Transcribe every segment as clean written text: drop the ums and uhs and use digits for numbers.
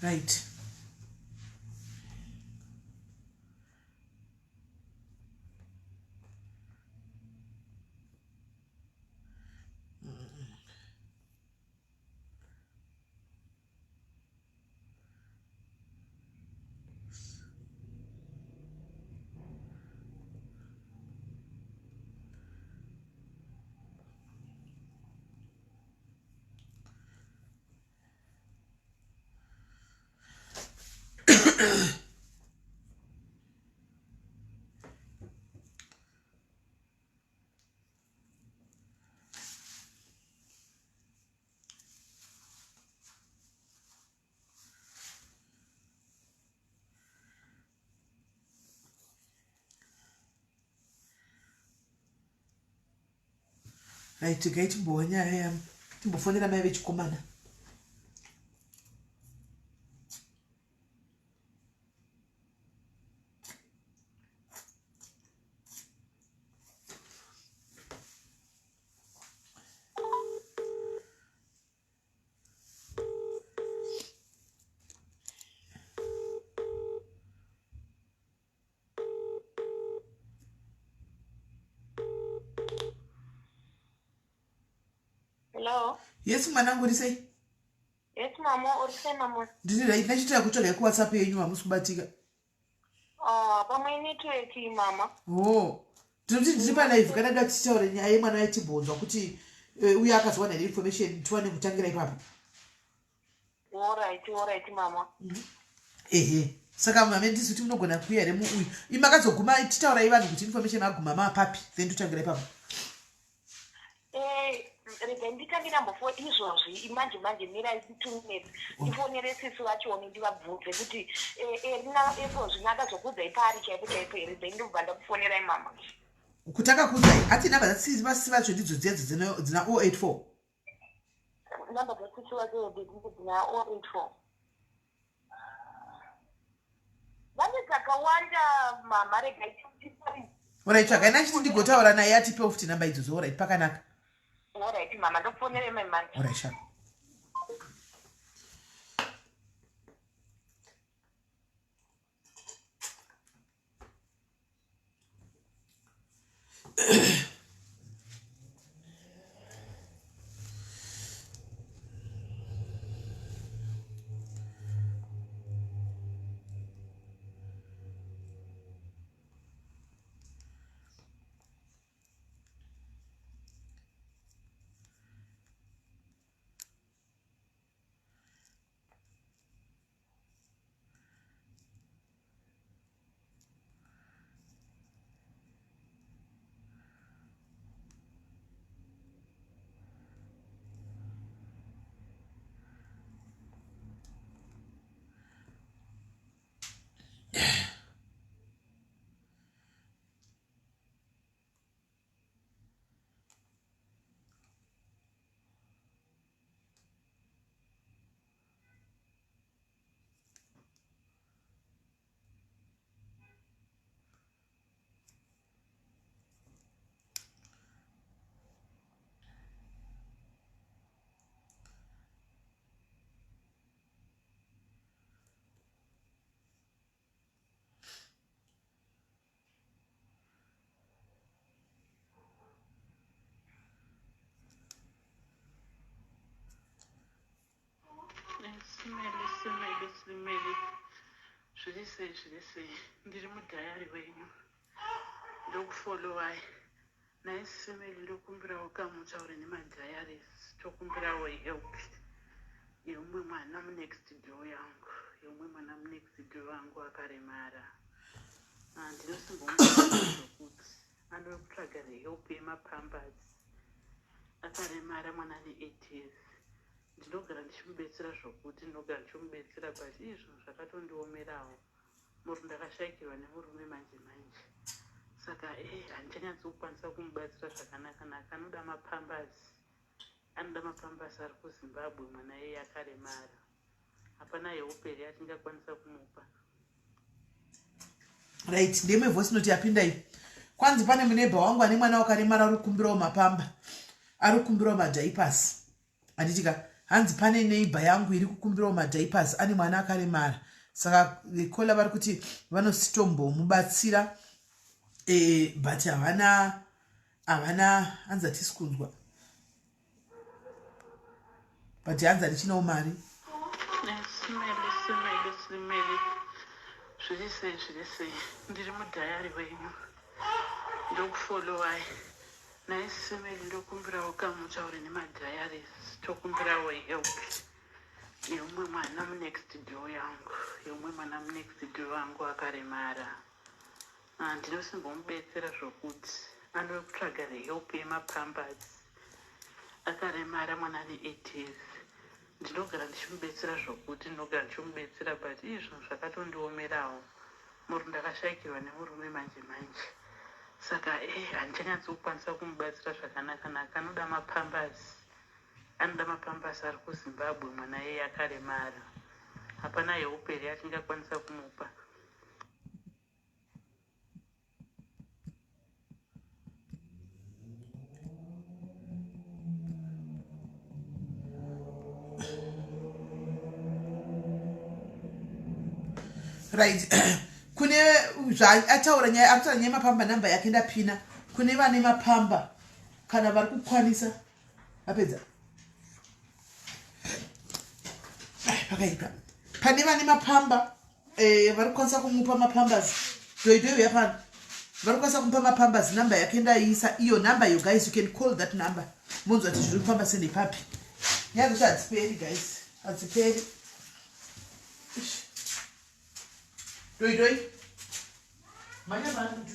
Right. Right, regai timbowa nyaya yam timbofonera mai vechikomana. Hello. Yes mwanangu uri sei? Yes mama, uri sei mama? Ndiri right, ndachitira kutsvaga kuWhatsApp yenyu hamusi kubatika. Ah, pamwe network mama. Oh. Ndinoti ndiri palive kana da tichitaura nyaya yemwana yatimbonzwa kuti eh, uye akazowana here information tiwane kutangira ipapo. Alright, alright mama. Ehe. Saka mame ndisi kuti munogona kuuya here muuyu. Imi makazoguma titaurai vanhu kuti information maguma mapapi then totangira ipapo. Eh, rega nditange ndambofo izvozvi manje manje mirai 2 minutes ndifonere sisi vachoni ndivabvunze kuti rina epo zvino akazokuudzai pari chaipo chaipo here, then ndobva ndakufonerai mama. Kutanga kuudzai ati namba dzasisi vasisi vacho ndidzo dziya dzina 084. Namba dzasisi vacho dzina 084, vane dzakawanda mama, regai tiparidze. Alright, tsvagai nachiti ndigotaura naye atipewo futi namba idzodzo. Alright, pakanaka. Alright mama, ndokufonerai mai manje. Alright, sharp. Simeli, Simeli, Simeli, zviri sei, zviri sei? Ndiri mudhayari wenyu, ndokufollowai. Nhai Simeli, ndokumbirawo kamutaure nemadhayaris, tokumbirawo help yeumwe mwana munext door yangu, yeumwe mwana munext door yangu akaremara. Ah, ndinosimbomuti anotsvaga help yemapampers, akaremara mwana ane 8 years. Ndinogara ndichimubetsera zvokuti ndinogara ndichimubetsera, but izvo zvakatondiomerawo. Ndakashayikirwa nemurume manje manje, saka handichanyatsi kukwanisa kumubatsira zvakanaka naka. Anoda mapampers, anoda mapampers, ari kuZimbabwe mwana iyeye akaremara. Hapana help here yatingakwanisa kumupa? Right, ndemwe voice note yapinda iyi. Kwanzi pane muneighbour wangu ane mwana wakaremara, ari kukumbirawo mapampers, ari kukumbirawo madiapers, handiti ka? Hanzi pane neighbour yangu iri kukumbirawo madiapers, ane mwana akaremara. Saka caller vari kuti vanositombomubatsira, but havana. Hanzi hatisi kunzwa, but hanzi hatichinawo mari. Simeli, Simeli, Simeli, zviri sei, zviri sei? Ndiri mudhayari wenyu, ndokufollowai. Nhai Simeli, ndokumbirawo kamutaure nemadhayaris, tokumbirawo help yeumwe mwana munext door yangu, yeumwe mwana munext door yangu akaremara. Ah, ndinosimbomubetsera zvokuti anotsvaga help yemapampers, akaremara mwana ane 8 years. Ndinogara ndichimubetsera zvokuti ndinogara ndichimubetsera, but izvo zvakatondiomerawo. Ndakashayikirwa nemurume manje manje, saka handichanyatsi kukwanisa kumubatsira zvakanaka naka. Anoda mapampers, anoda mapampers, ari kuZimbabwe mwana iyeye akaremara. Hapana help here yatingakwanisa kumupa? Right, kune zvaataura, nyaya akutaura nyaya yemapampers, namba yake ndapina. Kune vane mapampers kana vari kukwanisa, vapedza pakaipa. Pane vane mapampers, vari kukwanisa kumupa mapampers, doidoi uya pano, vari kukwanisa kumupa mapampers, namba yake ndaiisa iyo namba iyo. Guys, you can call that number, monzwa kuti zviri kufamba sendepapi. Nyaya dzacho hadziperi, guys, hadziperi. Doidoi, manya mani kuti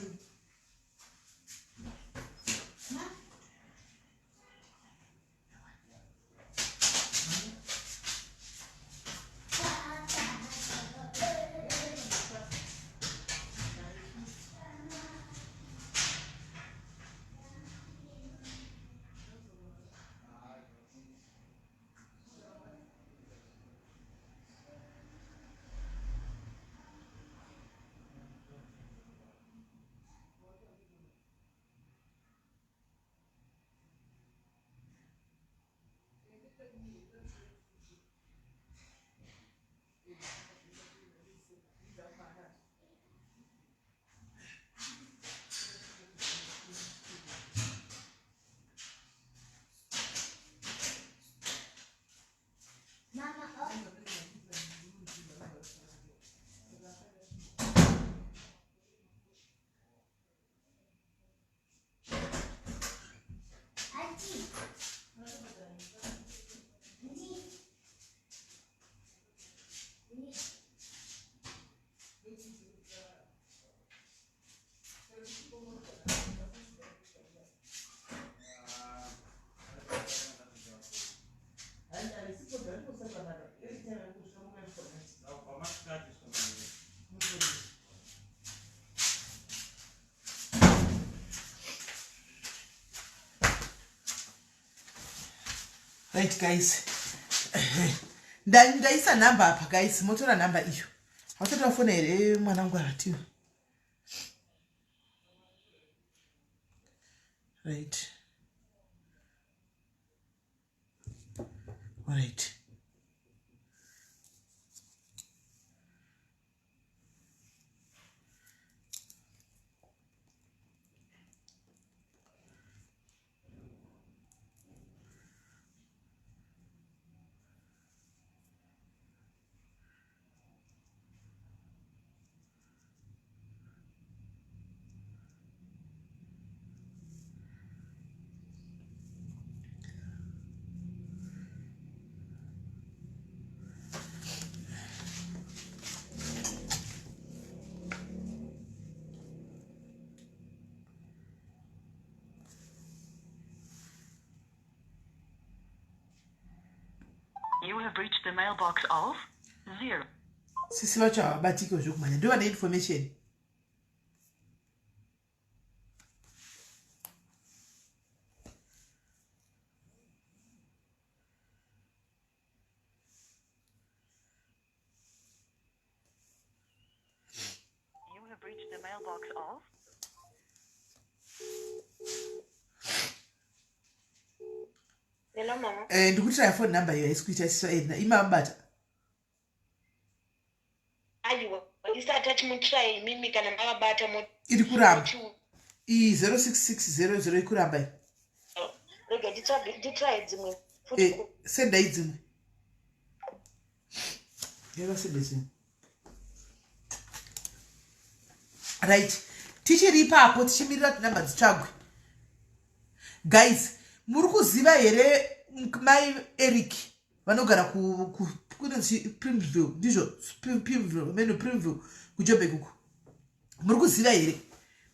Mama, oh. Auntie. Auntie. Right guys, ndaisa nhamba apa. Guys, motora nhamba iyo. Hausati wafona here mwanangu? Aratiwa. Right, right. You have reached the mailbox of zero. Sisi vacho havabatike zvekumhanya ndo vane information. You have reached the mailbox of Hello mama. Eh, ndikutiraya phone number iyo haisi kuita sisa Edna imamubata. Aiwa, isati achimutiraya imimi kana mavabata mo. Iri kuramba. Iyi 06600 ikuramba iyi. Rega nditsvage nditiraye dzimwe futi. Eh, sendai dzimwe. Right, tichiri ipapo tichimirira kuti namba dzitsvagwe. Guys, muri kuziva here mai Eric vanogara kunonzi Primville, ndizvo Primville, meno Primville kuJoburg uku. Muri kuziva here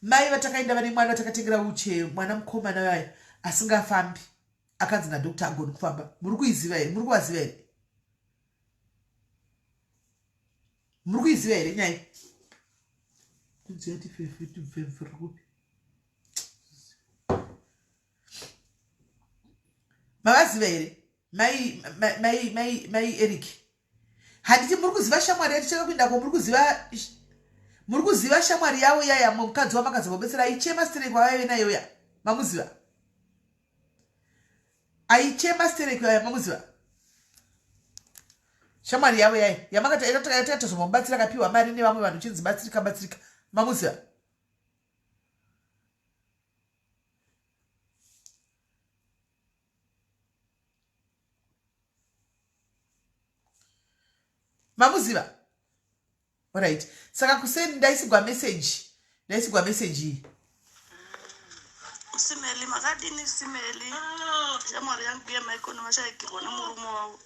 mai vatakaenda vane mwana vatakatengera uche mwana mukomana vaya asingafambi akanzi nadoctor agoni kufamba. Muri kuiziva here? Muri kuvaziva here? Muri kuiziva here nyaya? Kunzi yati fefetubvemve kupi? Mavaziva here mai mai mai mai Eric? Handiti muri kuziva shamwari yatichaka kuendako? Muri kuziva, muri kuziva shamwari yavo yaya mukadzi wamakazovabetsera aichema stereki wavaive nayo ya mamuziva? Aichema stereki yaya mamuziva? Shamwari yavo yaya yamakatatozomubatsira akapiwa mari nevamwe vanhu chinzi batsirika batsirika mamuziva? Mamuziva? Alright. Saka kuseni ndaisigwa message. Ndaisigwa message iyi. Simeli makadini Simeli? Shamwari yangu iya maikoni vashaikirwa nemurume wavo.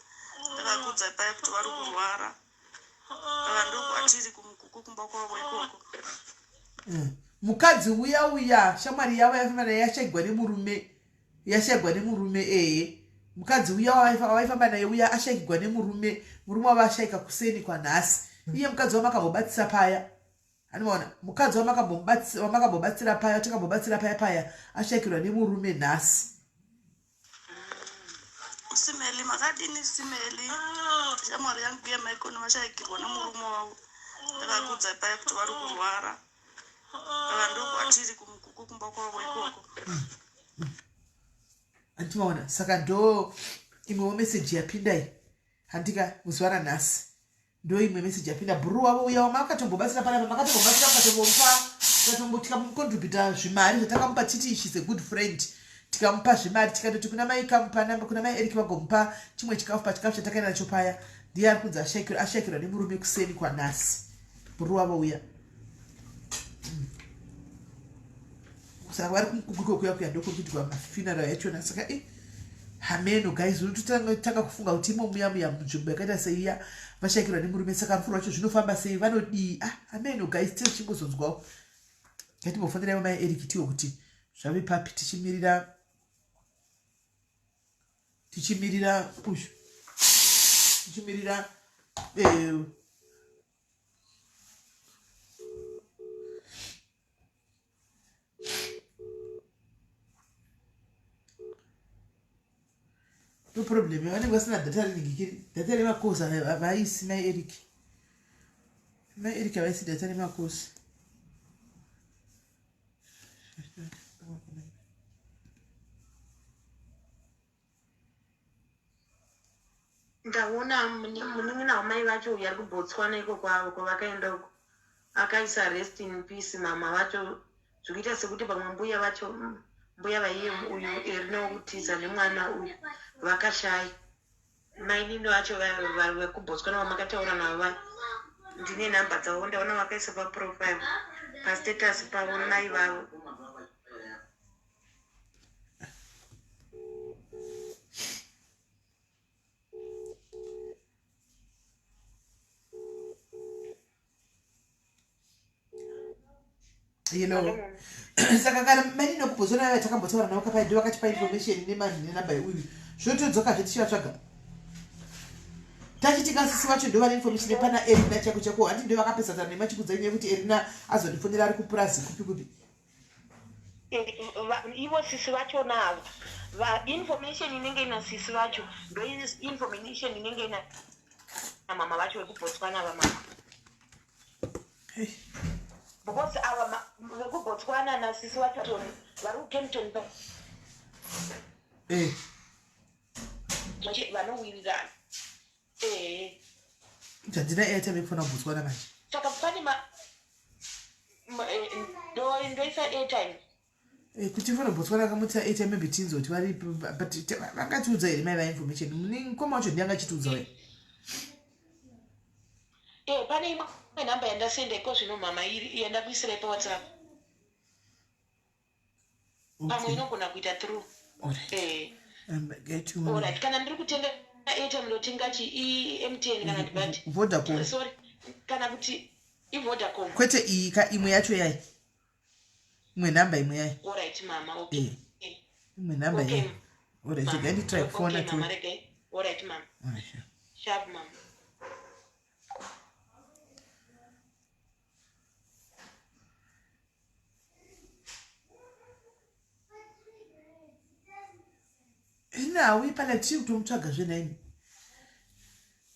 Ndakakudza paya kuti vari kurwara. Saka ndokwatiri kumukuku kumba kwavo ikoko. Mukadzi uya uya shamwari yavo yafamba naye yashaigwa nemurume. Yashaigwa nemurume ehe. Mukadzi uya wavaifamba naye uya ashaigwa nemurume. Murume wavo ashaika kuseni kwanhasi. Iye mukadzi wamakambobatisa paya. Anoona mukadzi wamakambobatsira paya, watakambobatsira paya paya ashaikirwa nemurume nhasi. Simeli makadini Simeli? Shamwari yangu iya maikoni vashaikirwa nemurume wavo. Ndakakudza paya kuti vari kurwara. Saka ndokwatiri kumukuku kumba kwavo ikoko. Andimaona saka ndo imwewo message yapinda iyi handika muzuva ranhasi ndo imwe message yapinda bhuru wavo uya wamakatombobatsira panapa makatombobatsira mukatombomupa tikatombo tikamucontributa zvimari zvatakamupa titi she's a good friend tikamupa zvimari tikatoti kuna mai kamupa namba kuna mai Eric vagomupa chimwe chikafu pachikafu chatakaenda nacho paya ndiye ari kunzi ashaikirwa ashaikirwa nemurume kuseni kwanhasi bhuru wavo uya saka vari kumukukuko kuya kuya ndokuri kuitwa mafuneral yachona saka i hameno guys unototanga kufunga kuti imo muya muya munzvimbo yakaita seiya vashaikirwa nemurume saka rufu rwacho zvinofamba sei vanodii ah hameno guys tiri tichingozonzwawo ngatimbofonera mai Eric tiwe kuti zvave papi tichimirira tichimirira uyu tichimirira eh, No problem, vanenge vasina data rinenge data remakosi havaisi mai Eric. Mai Eric havaisi data remakosi. Ndaona munin'ina wamai vacho uyo ari kuBotswana iko kwavo kwavakaenda uko akaisa rest in peace mama vacho zvikuita sekuti pamwe mbuya vacho mbuya vaiye uyu Erina wekutiza nemwana uyu vakashaya mainini vacho vekuBotswana vamakataura navo vaya ndine nhamba dzavo ndaona vakaisa paprofile pastatus pavo mai vavo. You know saka kana mani nokubvozona vaya takambotaura navo kapai ndo vakatipa information nemanhu nenamba yeuyu zvotodzoka zve tichivatsvaga. Tachitika sisi vacho ndo vane information yepana Erina chako chako handi ndo vakapesana nemachikudza nyaya yekuti Erina azondifonera ari kupurazi kupi kupi. Eh, ivo sisi vachona ava va information inenge ina sisi vacho ndo information inenge ina mama vacho vekubotswana vamama Hey. Because ava vekuBotswana nasisi vacho vari kuKempton Park. Eh. Vanowirirana. Eh. Handina airtime yekufona kuBotswana manje. Saka pane ma eh, ndoisa airtime. Eh, kuti fona Botswana akamuti airtime maybe tinzo kuti vari but vangatiudza here mai vainformation mukoma wacho ndiye angachitiudza wena. Eh, pane imwe nhamba yandasenda iko zvino mama iri yandakuisirai pawhatsapp pamwe Okay. inogona kuita through Alright. eh Get you. alright kana ndiri kutenga airtime ndotenga chi emtn kana kuti bati Vodacom. sorry kana kuti ivodacom Kwete iyi ka imwe yacho yayi. Imwe nhamba imwe yayi. alright mama okay Eh. Imwe nhamba Okay. yayi. Alright, Mama. regai nditry kufona okay tu. mama regai alright mama Alright. sure. sharp mama Nhau ipana tiri kutomutsvaga zve nhaimi.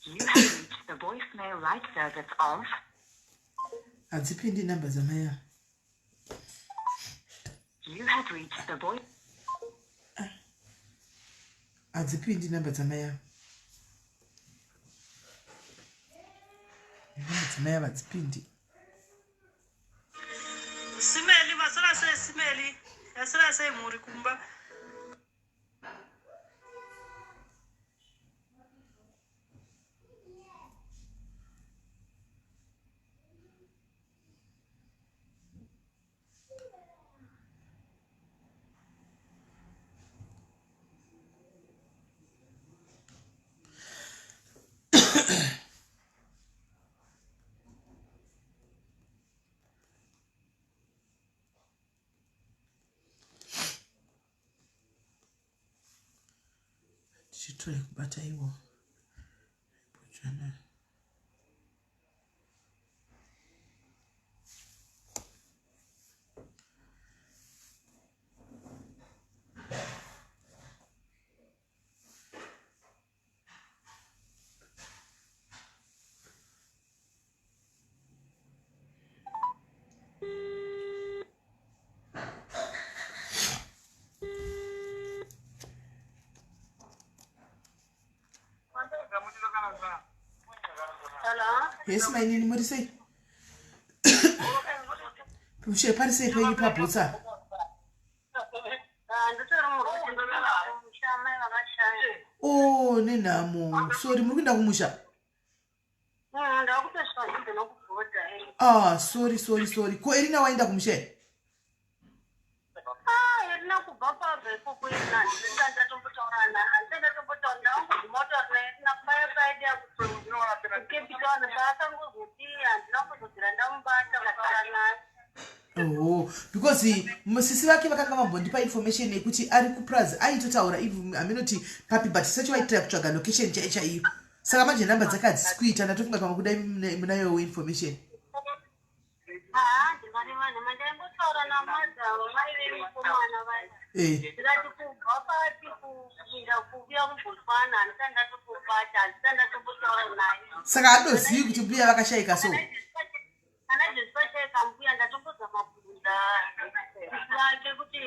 You have reached the voicemail light service of Hadzipindi nhamba dzamai ava. You have reached the voice Hadzipindi nhamba dzamai ava. Nhamba dzamai ava hadzipindi. Simeli maswera sei Simeli yaswera sei mhuri kumba. Tichitry kubata iwo. Botswana. Hello? Yes, mainini muri sei? Mushe pari sei penyu pabhotsa? Nditori mumusha mai vakashaya. Oh, nenhamo. Sorry, muri kuenda kumusha? Ndakutosvika zvinhu nokubhodha. Ah, sorry, sorry, sorry. Ko Erina waenda kumusha here? Ah, Erina kubva pabva ikoko Erina handisati ndatombotaura naye. Handisati ndatombotaura ndakangoguma kutaura naye Erina paya paida kuCape Town paakangozoti handina kuzobvira ndamubata kutaura naye. Oh, because sisi vake vakanga vambondipa information yekuti ari kupraz aitotaura aminoti papi but sacho vaitira kutsvaga location chaiyo chaiyo saka manje nhamba dzake hadzisi kuita ndatofunga pamwe kudai munayowo information Haa, ndingareva nhema ndaimbotaura namadam mai vemukomana vaya. eh. Ndikati kubva pati kupinda kuuya kuBotswana handisati ndatombobata handisati ndatombotaura naye. Saka adozivi kuti mbuya vakashaika so Kana Jesu pashaika mbuya ndatombozama kubvunza vake kuti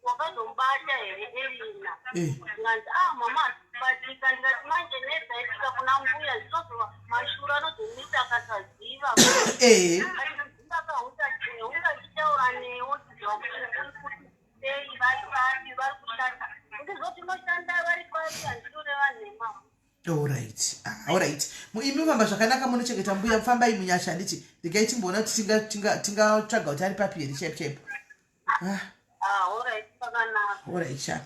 wakazomubata here Erina. Eh. Ndikati ah mama hatibatika ndikati manje nezvaitika kuna mbuya zvinozova mashura anozomisa akasaziva. Eh. Ungachitaura newo tiziva kuti uri kuti sei vari papi vari kushanda. Ndizoti unoshanda vari papi handitoreva nhema. Alright. Ah, alright. Imi mufamba zvakanaka munochengeta mbuya fambai munyasha handiti regai timboona kuti tingatsvaga tinga, tinga kuti ari papi here chaipo chaipo. Ah. Ah, alright, pakanaka. Alright, sha.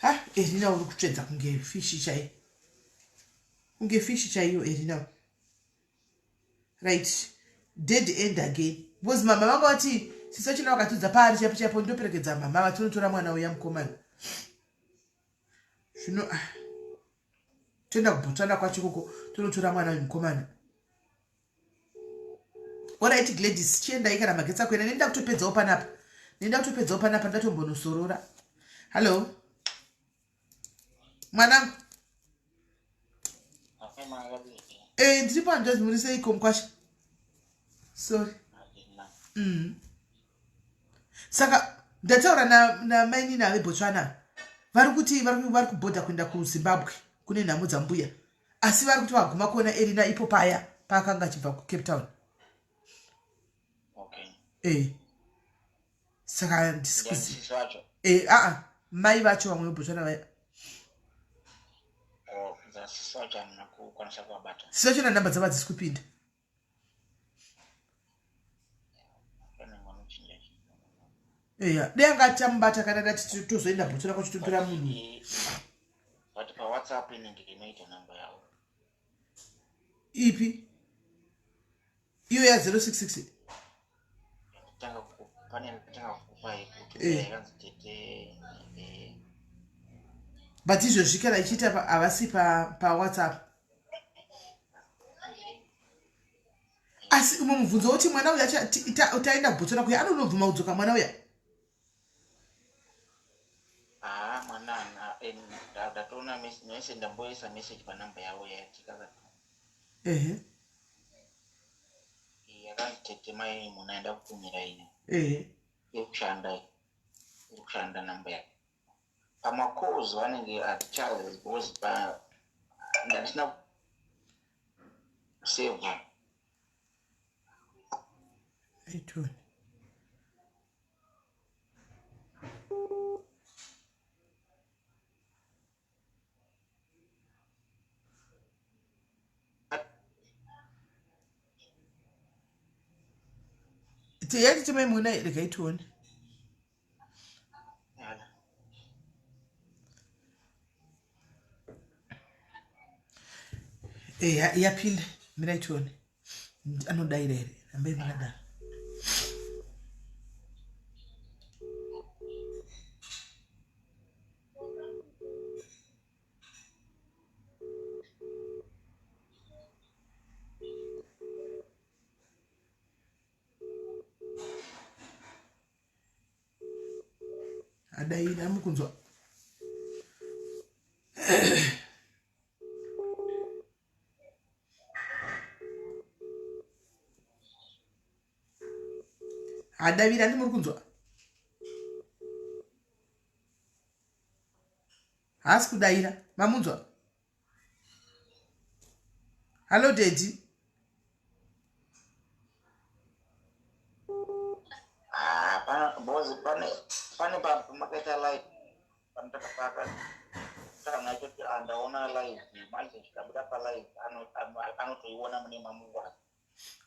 Ha, Erina uri kutsvedza kunge fishi chaiyo. Kunge fishi chaiyo Erina. Right. Dead end again. Because mama vanga vati sisi vachona vakatudza paari chaipo chaipo ndoperekedza mama vatinotora mwana uya mukomana. Zvino ah. Toenda kuBotswana kwacho ikoko tonotora mwana wemukomana. Orit Gladys, chiendai kana magetsi akuenda. Nenda kutopedzawo panapa, nenda kutopedzawo panapa, ndatombonosorora. Hallo mwanangu. Eh, ndiri panjozi, muri seiko mukwasha? Sorry. Saka ndataura namainini na veBotswana, vari kuti vari kubhodha kuenda kuZimbabwe kune nhamo dzambuya, asi vari kuti vaguma kuona Erina ipo paya paakanga achibva kuCape Town. Okay. Eh. Saka handisi eh, aa mai vacho vamwe veBotswana vaya. Oh, sisi vacho nanhamba dzavo hadzisi kupinda. Eya, dai anga achamubata kana dati tozoenda Botswana kwacho totora munhu. But paWhatsApp inenge inoita namba yavo. Ipi iyo ya 066? Eh. But izvozvi kana ichiita havasi paWhatsApp. Asi umwe mubvunzo woti mwana uya taenda kuBotswana kuya anonobvuma kudzoka mwana uya? Haa, mwana ndatoona message, ndamboisa message panamba yavo yatikaka. Ehe. Yakanzi tete mai munhu aenda kutumira iyo. Ehe. Iri kushanda, iri kushanda namba yavo. Pamacalls vanenge hatichazi because pa ndandisina kusevha. Aitoni. Tiyati timai muna, regai tione. Eya, yapinda, mirai tione anodaira here. Rambai makadaro. Adaira, amukunzwa? Hadavira, ndi muri kunzwa? Haasi kudaira. Mamunzwa? Hallo daddy. Ah, because pane pamakaita live panotaka choti ndaona live manje zvikabuda palive anotoiona mune mamungwana.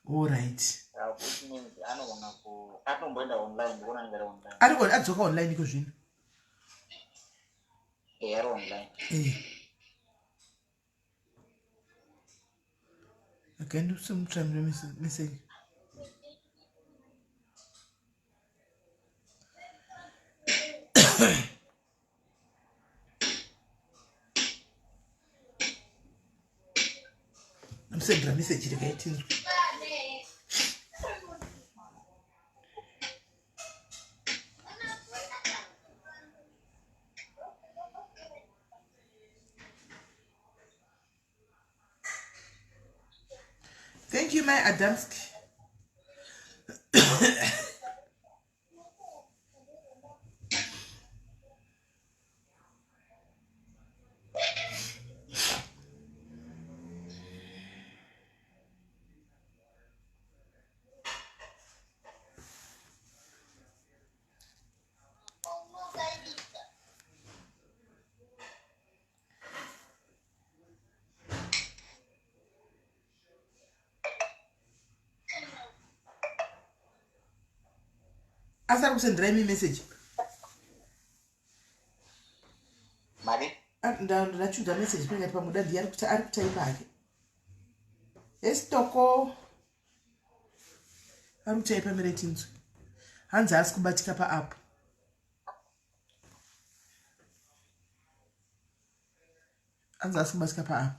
Allright. Which means anogona ku atomboenda online, ndikuona anenge ari online. Ari adzoka online iko zvino. Eh, ari online. Eh. Okay, ndikusimutsvamire message. Ndamusendera message, regai tinzwe. Thank you, my Adamski. Asi ari kusendera imi message. Mari. Ndachudza message pangati pamuda ndiye ari kutaipa hake. Esitoko ari kutaipa meretinzwe. Hanzi haasi kubatika paapp. Anzi asi kubatika paapa.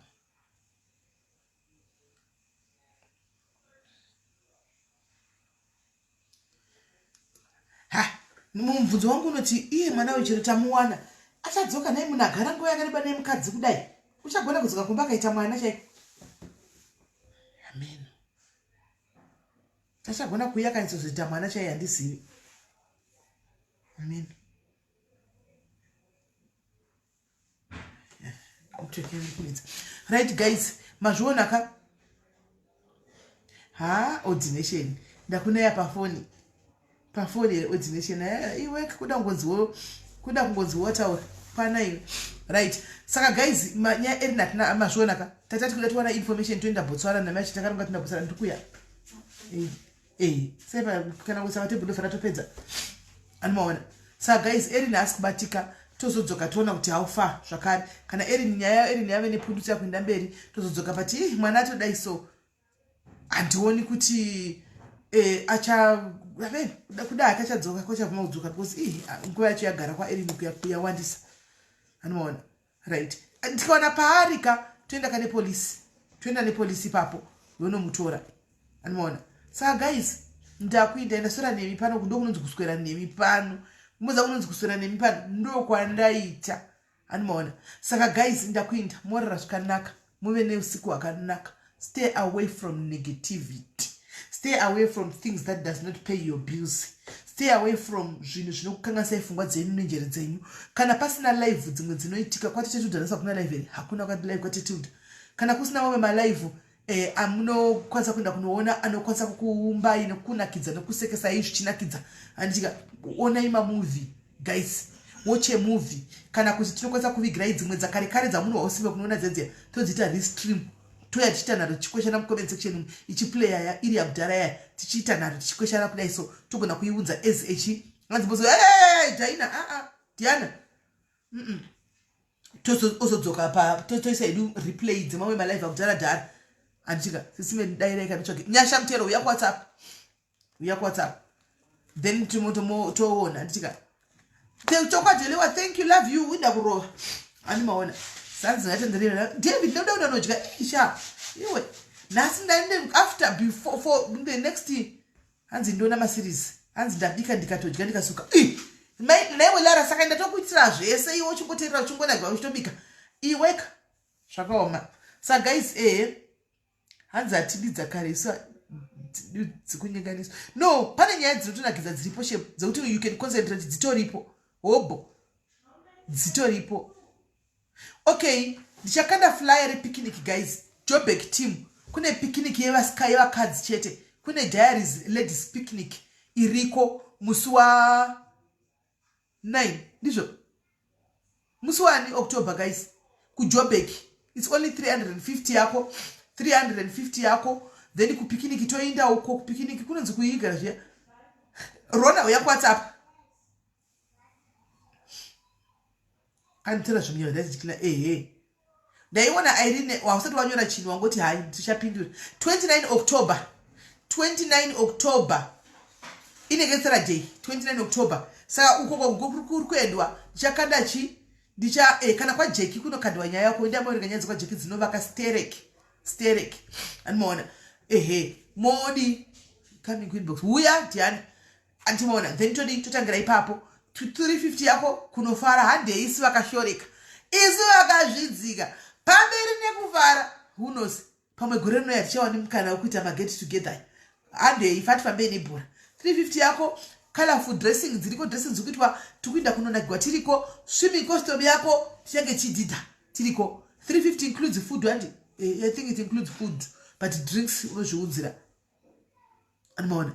Ha, mubvunzo wangu unoti iye mwana uyu chero tamuwana achadzoka nhai munhu agara nguva yakareba nemukadzi kudai uchagona kudzoka kumba akaita mwana chaiko amen achagona kuuya akanyatsozoita mwana chaiye handizivi amen Right guys, mazviona ka? Ha, ordination. Ndakunaya pafoni. Pafoni here ordination. Eh, iwe kuda kungonziwo kuda kungonziwo taura. Pana iwe. Right. Saka guys, nyaya eri natina mazviona ka? Tatati kuda tiwana information toenda Botswana namachi takaronga toenda Botswana ndikuya. Eh. Eh, sepa kana kuisa patebhuru ndofanira topedza. Anomaona. Saka guys, Erin haasi kubatika. Tozodzoka toona kuti how far zvakare. Kana Erin nyaya Erin yave nepundutso yakuenda mberi, tozodzoka but ih mwana atodai so. Handioni kuti eh acha amen kuda hake achadzoka kwachabvuma kudzoka because ih nguva yacho yagara kwaErin kuyawandisa. Anomaona. Right. Tikaona paari ka toenda ka nepolice. Toenda nepolice ipapo vonomutora. Anomaona. Saka guys ndakuinda ndaswera nemi pano ndokunonzi kuswera nemi pano. Muza kunonzi kuswera nemi pano ndokwandaita. Anomaona. Saka guys ndakuinda morara zvakanaka muve neusiku hwakanaka. Stay away from negativity. Stay away from things that does not pay your bills. Stay away from zvinhu zvinokukanganisai pfungwa dzenyu nenjere dzenyu. Kana pasina live dzimwe dzinoitika kwaTete Tilda hakuna live here? Hakuna kwa live kwaTete Tilda. Kana kusina mamwe malive eh, amunokwanisa kuenda kunoona anokwanisa kukuumbai nekukunakidza nekusekesai zvichinakidza. Handitika onai mamovie guys watch a movie kana kuti tinokwanisa kuvigirai dzimwe dzakare kare dzamunohausive kunoona dzedziya todziita restream toya tichiita nharo tichikweshana mucomment section umu ichiplaya ya iri yakudhara yaya tichiita nharo tichikweshana kudai so togona kuiunza as echi anzi bozo hey, Diana aa ah, ah, Diana mm -mm. ozodzoka pa toisa hedu replay dzemamwe malive akudhara dhara andichika sisime dairai kanitsvage nyasha mutero uya kuwhatsapp uya kuwhatsapp then toona andichika chokwadi lewa thank you love you uida kurova ani maona sanzi ngatenderera david ndoda kuda nodya isha iwe nhasi ndaende after before for the next hanzi ndoona maseries hanzi ndabika ndikatodya ndikasuka naiwe lara saka ndatokuitira zvese iwe uchingoteerera uchingonagwa uchitobika iweka zvakaoma sa guys ehe hanzi hatidi dzakare isu dzikunyenganiswa no pane nyaya dzinotonakidza dziripo shem dzekuti you can concentrate dzitoripo hobho dzitoripo okay ndichakanda flyer repicnic guys jobek team kune picnic yevasika yevakadzi chete kune diaries ladies picnic iriko musi wa 9 ndizvo musi wani october guys kujobek its only 350 yako 350 yako then kupikiniki toinda uko kupikiniki kunonzi kuigara zviya rona uya kuwhatsapp anditora zvimunyama ndaichikina ehe ndaiona irene wausati wanyora chinhu wangoti hai tichapindura 29 october 29 october inenge saturday 29 october saka uko kuri kuendwa ndichakanda chi ndicha eh, kana kwajeki kunokandwa nyaya yako ndamoerenga nyaya dzekwajeki dzinovaka sterek sterek andimaona ehe modi coming queen box uya diana andimaona then todii totangira ipapo 350 yako kunofara handei isu vakashoreka isu vakazvidzika pamberi nekufara who knows pamwe gore rinoya tichawa nemukana wekuita maget together handei fati fambei nebhora 350 yako colorful dressing dziriko dressing dziri kuitwa tikuinda kunonakirwa tiriko swimming costume yako tichange tichidhidha tiriko 350 includes food handi eh, i think it includes food but drinks unozviunzira anomaona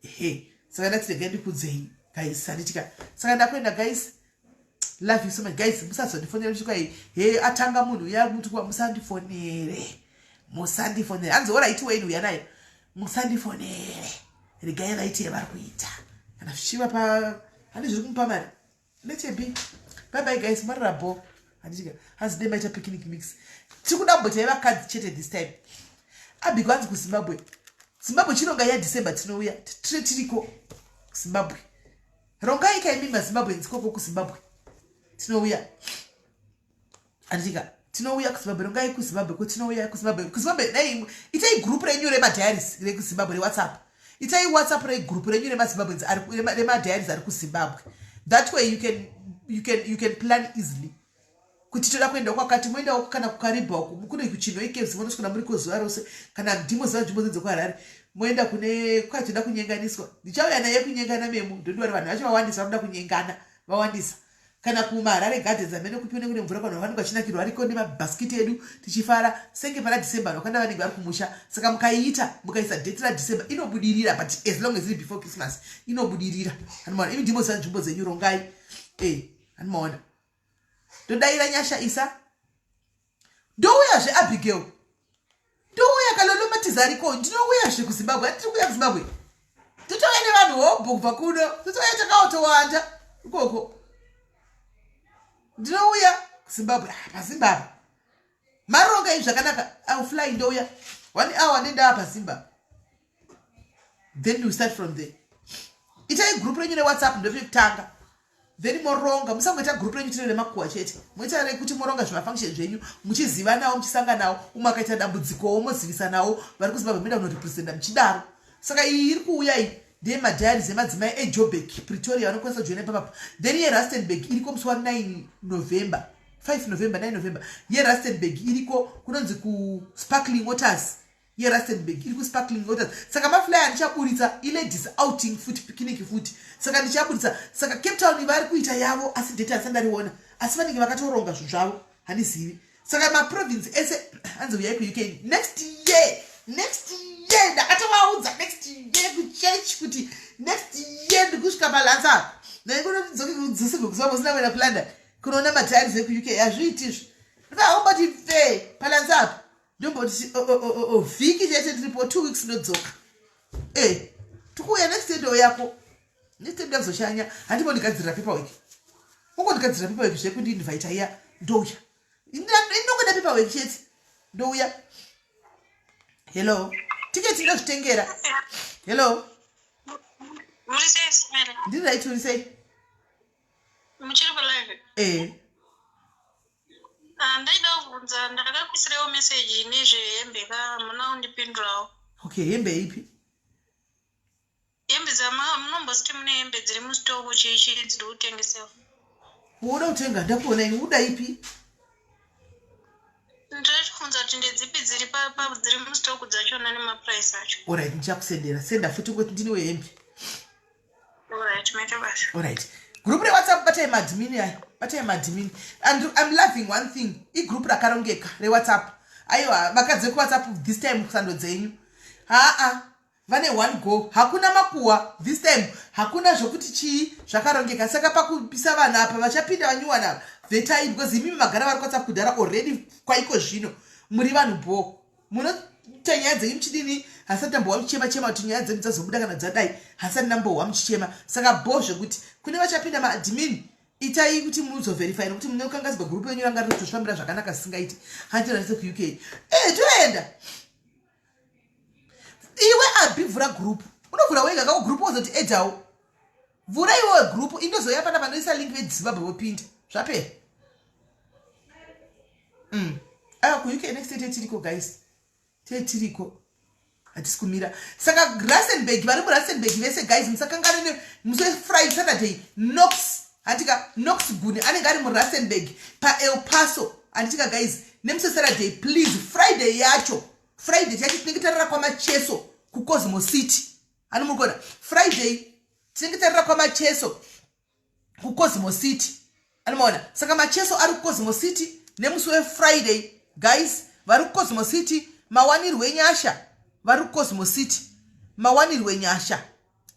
ehe saka ndati regai ndikudzei guys handitika saka ndakuenda guys love you so much guys musazondifonera muchikwa he atanga munhu uya mutukwa musandifonere musandifonere hanzi oraiti waini uya nayo musandifonere regai vaite yavari kuita kana zvichiva pa handi zviri kumupa mari let it be bye bye guys marira bo handitika hanzi dai maita picnic mix tiri kuda kumboti yevakadzi chete this time abiko hanzi kuzimbabwe zimbabwe chironga yadecember tinouya tire tiriko zimbabwe rongai kaimi mazimbabweans koko kuzimbabwe tinouya handitika Tinouya kuZimbabwe, rongai kuZimbabwe ko tinouya kuZimbabwe. KuZimbabwe dai itai group renyu remadiaries rekuZimbabwe reWhatsApp. Itai WhatsApp regroup renyu remaZimbabweans remadiaries ari kuZimbabwe. That way you can plan easily kuti toda kuenda kwakati, moendawo kana kuKaribha uku, kune kuChinhoyi Caves, monosvika muriko zuva rose. Kana ndimoziva nzvimbo dzekuHarare, moenda kune kwatoda kunyenganiswa. Ndichauya naye kunyengana memo, ndondiwari vanhu vacho vawandisa, vanoda kunyengana vawandisa. Kana kumaHarare Gardens amene kupi kune mvura, vanhu vanenge vachinakirwa variko nemabhasikiti edu tichifara. Senge pana December, vanhu vakanda vanenge vari kumusha. Saka mukaiita, mukaisa date raDecember, inobudirira, but as long as iri before Christmas inobudirira. Hanimaona imi ndimoziva nzvimbo dzenyu, rongai. Hanimaona ndodayira nyasha isa ndouyazve. Abigail, ndouya kalolomatiza ariko, ndinouyazve kuZimbabwe. Anditiri kuuya kuZimbabwe, totouya nevanhu hobho kubva kuno, totouya takaotowanda ikoko. Ndinouya kuZimbabwe. Ah, paZimbabwe maronga izvi zvakanaka. I'll fly, ndouya one hour nendaa paZimbabwe, then we start from there. Itai group renyu reWhatsApp, ndopekutanga, then moronga. Musangoita group renyu tiri remakuhwa chete, moita rekuti moronga zvimafunction zvenyu muchizivanawo, muchisanganawo. Umwe akaita dambudzikowo mozivisanawo, vari kuZimbabwe moenda kunorepresenta muchidaro. Saka iyi iri kuuya iyi ndeyemadiaries emadzimai eJoburg, Pretoria, vanokwanisa kujoina ipapapo. Then yeRustenburg iriko musi wa9 November, 5 November, 9 November. YeRustenburg iriko kunonzi kuSparkling Waters. YeRustenburg iri kuSparkling Waters. Saka maflyer ndichaburitsa, iladies outing futi, picnic futi, saka ndichaburitsa. Saka Cape Town vari kuita yavo, asi date handisati ndariona, asi vanenge vakatoronga zvinhu zvavo, handizivi. Saka maprovince ese anzi uyai kuUK next year. Next year ndakatovaudza, next year kuchurch, kuti next year ndikusvika palansa naikunodzosegwe kuziva musina kuenda kuLondon kunoona madiaries ekuUK. Hazviitizvo, ndivaumboti pfe palansa apa, ndomboti vhiki chete ndiripo, 2 weeks ndodzoka. Tikuuya next year, ndouyako next year, ndakuzoshanya. Handimbondigadzirira paperwork, ungondigadzirira paperwork zvekundinvita iya, ndouya. Inongoda paperwork chete, ndouya. Hello, tiketi ndozvitengera. Hello. Muri sei, Simere? Ndiri right, uri sei? Muchiri kulive? Eh. Ah, ndaida kubvunza, ndakakuisirewo meseji nezvehembe ka, hamuna kundipindurawo. Okay, hembe ipi? Hembe dzama munombositi mune hembe dziri mustoko chichi dziri kutengesewa. Unoda kutenga? Ndakuona ini, uda ipi? Ndinoda kubvunza kuti ndedzipi dziri dziri mustoko dzachona nemaprice acho. Alright, ndichakusendera. Senda futi kuti ndini wehembe. Alright, maita basa. Alright, group reWhatsApp, batai maadmin aya, batai maadmin. And I'm loving one thing, igroup rakarongeka reWhatsApp. Aiwa, vakadzi vekuWhatsApp, this time sando dzenyu. Haa, vane one go, hakuna makuhwa this time, hakuna zvokuti chii, zvakarongeka. Saka pakupisa vanhu apa vachapinda vanyuwana ava, vetai, because imimi magara vari kuWhatsApp kudhara already. Kwaiko zvino muri vanhu bho, munoita nyaya dzenyu muchidini, hasati ndambohwa muchichema chema kuti nyaya dzenyu dzazobuda kana dzadai, hasati ndambohwa muchichema. Saka bho zvekuti kune vachapinda maadmin, itai kuti muzoverify, nokuti munokanganiswa group yenyu ranga riri kutozvifambira zvakanaka zvisingaiti. Handiranise kuUK toenda. Iwe Abi, vhura group, unovhura wega kako group, wozoti edawo vhura iwewe group, indozoya pana panoisa link, veZimbabwe vopinda, zvapera. Aiwa, kuUK next year tiriko guys, tetiriko, hatisi kumira. Saka Rustenburg, vari muRustenburg vese guys, musakangane musi weFriday, Saturday, Nox, handitika? Nox Guni anenge ari muRustenburg paEl Paso, handitika guys? Nemusi weSaturday, please. Friday yacho, Friday chacho tinenge tarara kwaMacheso kuCosmo City. Hani muri kuona? Friday tinenge tarara kwaMacheso kuCosmo City, anomaona? Saka Macheso ari kuCosmo City nemusi weFriday guys. Vari kuCosmo City, mawanirwe nyasha. Vari kuCosmo City, mawanirwe nyasha.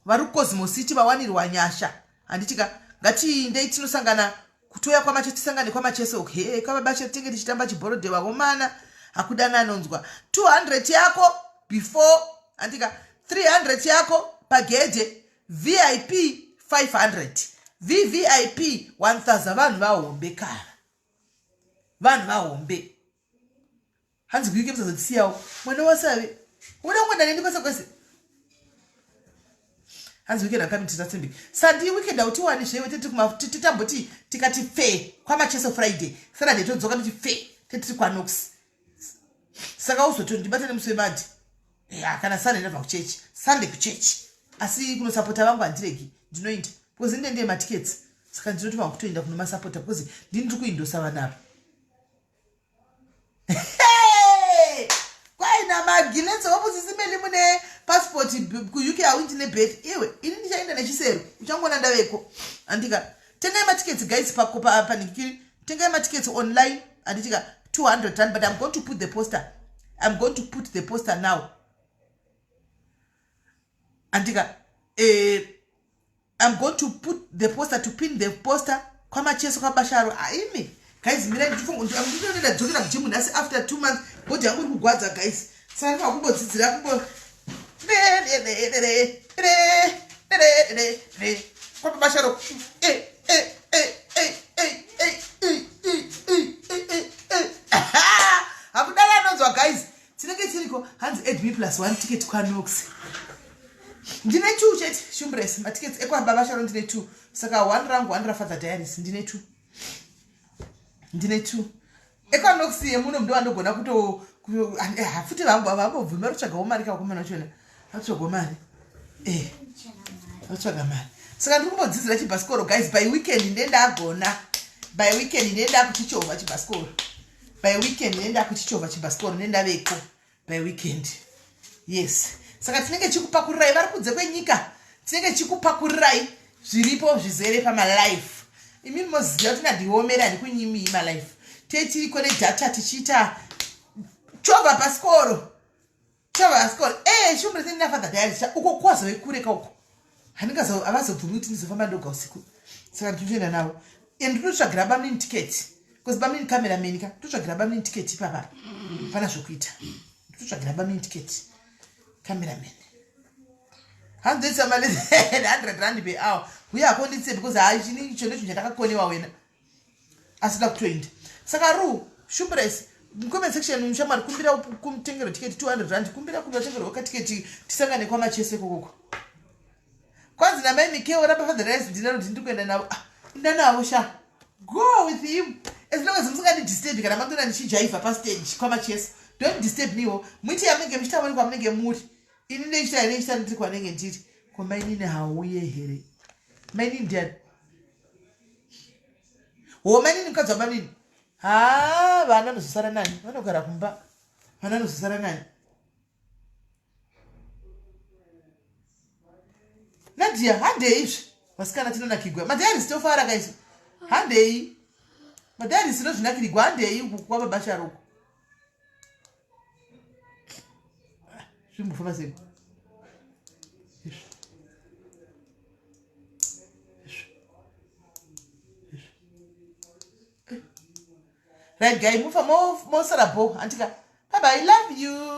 Vari kuCosmo City, vawanirwa nyasha, handitika? Ngatiindei tinosangana kutoya kwaMacheso, tisangane kwaMacheso. He, kwavabache tinge tichitamba chibhorodhe, vakomana, hakudana anonzwa. 200 yako before, handika? 300 yako pagedhe, VIP 500, VVIP 1000. Vanhu vahombe kava, vanhu vahombe. Hanzi kuUK musazotisiyawo mwana wasave uda kungoenda neni kwese kwese. Hanzi weekend akami titatsimbi sandi weekend hautiwani zvewe. Titamboti tikati pfe kwaMacheso Friday, Saturday todzoka toti pfe. Tetiri kwaNox. Saka uzotondibata nemusi wemandi. Ya, kana Sunday ndabva kuchechi. Sunday kuchechi. Asi kunosapota vangu handiregi. Ndinoenda. Because ndine ndiye matickets. Saka ndinotova kutoenda kunomasapota because ndini ndiri kuindosa vanhu ava. Kwaina magiletso wapusisimeli mune passport kuUK hauindi nebeth iwe ini ndichaenda nechisero uchangoona ndaveko andika tengai matickets guys panikiri tengai matickets online anditika 200 rand, but I'm going to put the poster, I'm going to put the poster now andika I'm going to put the poster, to pin the poster kwaMacheso kwaBasharo. Aimi guys, mirai ndinoenda kujimu nhasi after 2 months. Body yangu iri kugwadza guys, saka ndinofa kumbodzidzira kumbo kwababasharo. Eh, eh, eh, eh, eh, eh, eh, eh, eh, eh, eh. Hakudala anonzwa guys, tinenge tiriko. Hanzi add me plus one ticket kwaNox. Ndine two chete, shumbres matickets ekwababa Sharo ndine two. Saka one rangu, one raFather Diaries. Ndine two, ndine two ekwaNox yemuno. Ndo vandogona kuto futi vambobvuma rutsvagawo mari kakomana vachona vatsvagawo mari, vatsvaga mari. Saka ndiri kumbodzidzira chibhasikoro guys. By weekend ndendagona, by weekend ndenda kuchichovha chibhasikoro, by weekend ndenda kuchichovha chibhasikoro, ndendaveko by weekend. Yes, saka tinenge chikupakurirai vari kunze kwenyika, tinenge chikupakurirai zviripo zvizere pamalife. Imi moziva kuti ndandiomera, handikunyimii malife. Tetiriko nedata tichiita chovha bhasikoro, chovha bhasikoro. E shumbre sendina Father Diaries uko kwazove kure kauko, havazobvumi kuti ndizofamba ndoga usiku. Saka ndinotoenda navo and ndinotsvagira bamunini ticket because bamunini cameraman ka. Totsvagira bamunini ticket ipapa, pana zvokuita. Totsvagira bamunini ticket, cameraman. Hanzoisa mali R100 per hour uye hakonditse because hachini icho ndochinhu chandakakonewa wena asida kutoenda. Saka ru shumbres comment section, mushamwari, kumbira kumutengero tiketi R200. Kumbira kuvatengerwa katiketi tisangane kwaMachese kokoko. Kwanzi namai Mikeo ramba Father Rice ndinanoti ndiri kuenda navo. Ah, inda navo sha, go with him as long as musingandidisturbi. Kana mandona ndichijaivha pastage kwaMachese, don't disturb mewo. Muite yamunenge muchiita muri kwamunenge muri. Ini nechita nechita ndiri kwanenge ndiri. Ko mainini hauye here? Mainini ndiani? Ho, mainini mukadzi wamanini. Ha, vana vanozosara nani? Vanogara kumba, vana vanozosara nani? Nadia, handei izvi vasikana, tinonakigwa madiaries, tofara kaisu. Handei madiaries, tinozvinakirigwa. Handei uku kwababa Sharoko. Zvimbofamba sei izvi, izvi, izvi? Right guy, mufa mosara bo antika. Bye bye, love you.